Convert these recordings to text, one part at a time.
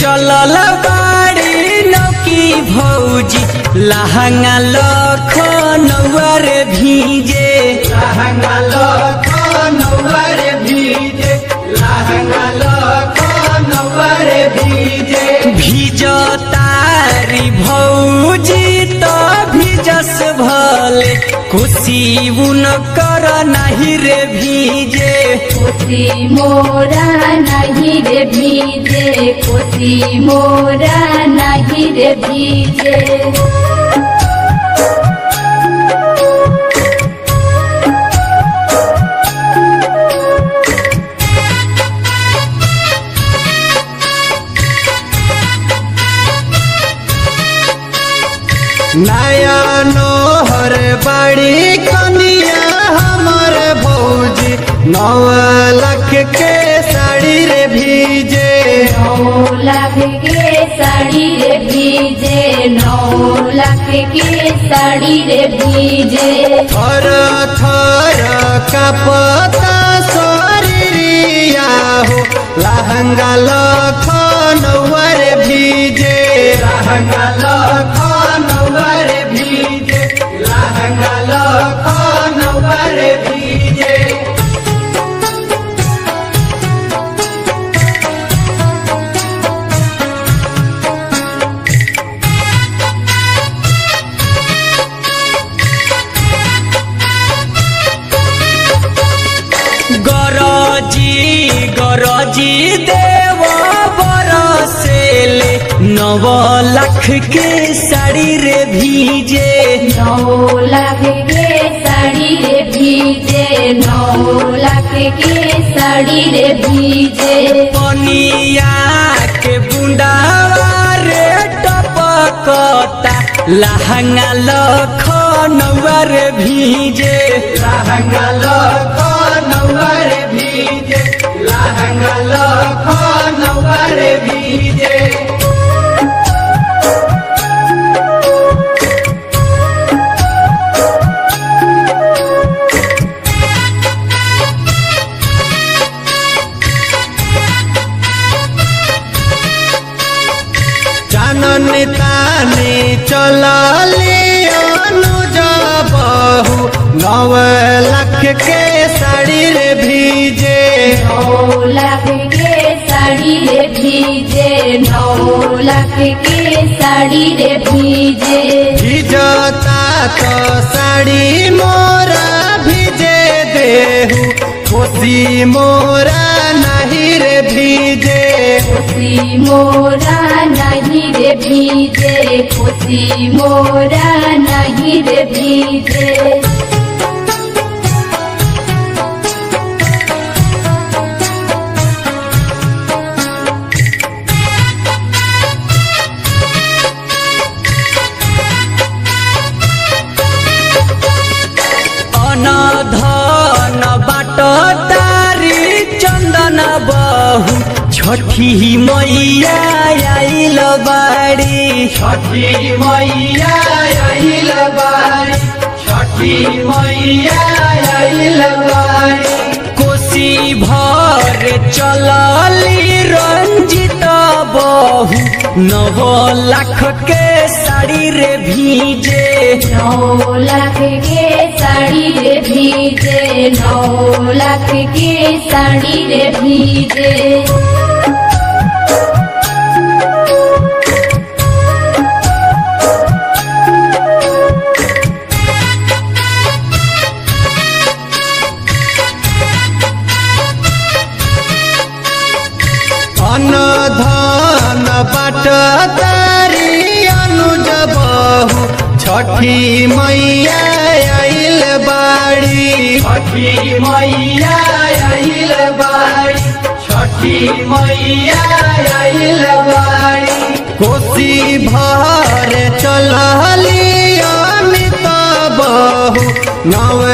चलल बाड़ी नौकी भौजी लहंगा लखनऊआ रे भीजे। लहंगा लखनऊआ रे भीजे, लहंगा लखनऊआ रे भीजे। भीजतारी भौजी तो भीजस भले खुशी उन कर नहीं रे भीजे। कोसी मोरा नहीं रे भीजे, कोसी मोरा नहीं रे भीजे। नया नोहर बड़ी कनिया हमर भौजी 9 लाख के साड़ी रे भीजे। 9 लाख के साड़ी रे भीजे, 9 लाख के साड़ी रे भीजे। थर थर कांपता शरीरिया हो लहंगा लखनऊआ रे भीजे। लहंगा लखनऊआ रे भीजे, लहंगा लखनऊआ रे भीजे। गरजी गरजी देव बरसेले 9 लाख के साड़ी रे भीजे। 9 लाख के साड़ी रे भीजे, 9 लाख के साड़ी रे भीजे। पनिया के बुंदावा रे टपकता लहंगा लखनऊआ रे भीजे। लहंगा लखनऊआ रे भीजे, लहंगा लखनऊआ रे भीजे। चानन ताने चलली अनुज बहू 9 लाख के साड़ी रे भीजे। 9 लाख के साड़ी रे भीजे, 9 लाख के साड़ी रे भीजे। भीजता तो साड़ी मोरा भीजे देहू कोसी मोरा नहीं रे भीजे। कोसी मोरा नहीं रे भीजे, कोसी मोरा नहीं रे भीजे। अनधन बाट तारी चंदन बहू छठी मैया आइल बाड़ी। छठी मैया आइल बाड़ी, छठी मैया आइल बाड़ी। कोसी भर चलली रंजित बहू 9 लाख के साड़ी रे भीजे। 9 लाख के साड़ी रे भीजे, 9 लाख के साड़ी रे भीजे। अनधन बाट तारी अनुज बहू छठी मैया आइल बाड़ी। छठी मैया आइल बाड़ी, छठी मैया आइल बाड़ी। कोसी भर चलली अमित बहू 9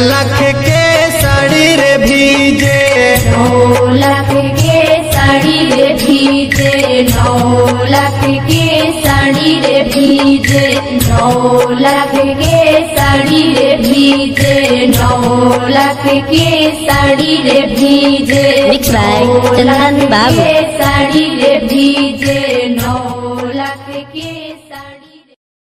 लाख के साड़ी रे भीजे। 9 लाख के साड़ी रे भीजे, 9 लाख के साड़ी रे भीजे। 9 लाख के साड़ी रे भीजे, 9 लाख के साड़ी रे भीजे। Mixed by Chandan Babu. Sari रे भीजे।